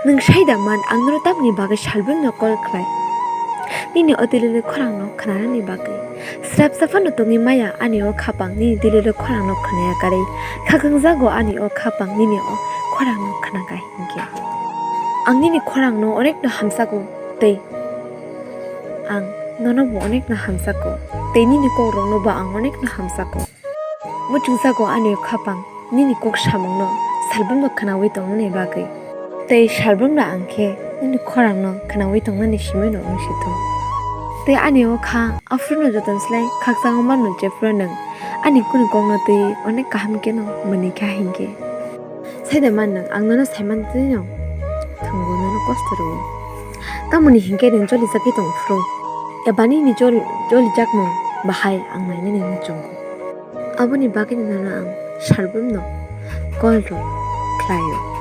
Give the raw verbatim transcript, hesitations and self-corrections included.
Nwng sai da man ang nono tamni bagwi salbumno call khlai? Nini o dilili khorangno khwnanani bagwi. Srapsa phano tongwi maya ani o khapang nini dilili khorangno khwnaya karwi. Khakang jago ani o khapang nini o khorangno khwnaka hinkhe. Ang nini khorangno onekno hamjago tei ang nono bo onekno hamjago tei nini kokrokno bo ang onekno hamjago. Muchungjago ani khapang nini kok samungno salbumno khwnawi tongnani bagwi. Tei salbumno ang khe nini khorangno khwnawi tongnani simi no wng si thung. Tei ani o kha aphuru no joton slai khakchangma no jephuru nwng ani kuni kokno twi onek kaham khe no mwnwi kha hinkhe. Sai da man nwng ang nono saiman twi no thwngo nono kosto rwo. Tamoni hinkhe nwng jolijagwi tong phuru eba nini jol-, jolijakmung bahai ang nainani muchungo. Aboni bagwino nono ang salbumno call rw khlaio.